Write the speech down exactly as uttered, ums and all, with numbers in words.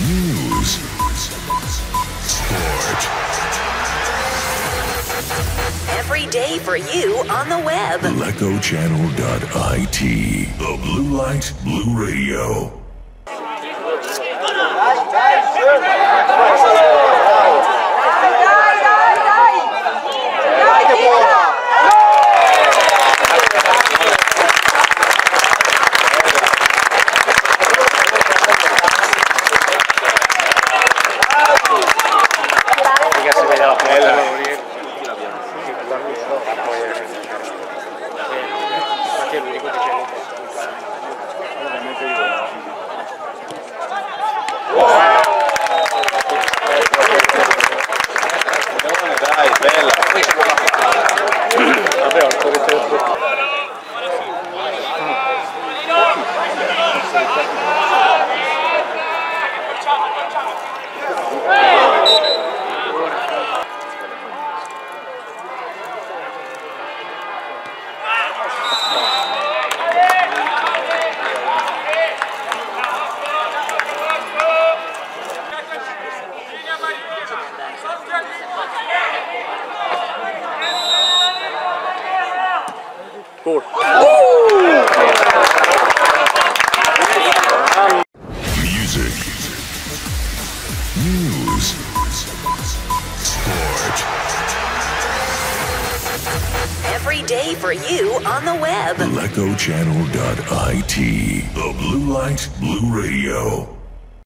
News. Sport. Every day for you on the web. Leco channel dot I T. The Blue Light Blu Radio. Dai, bela. Vabbè, ho ancora tempo. Gol. Music. News. Sport. Every day for you on the web. Leco channel dot I T. The Blue Light Blu Radio.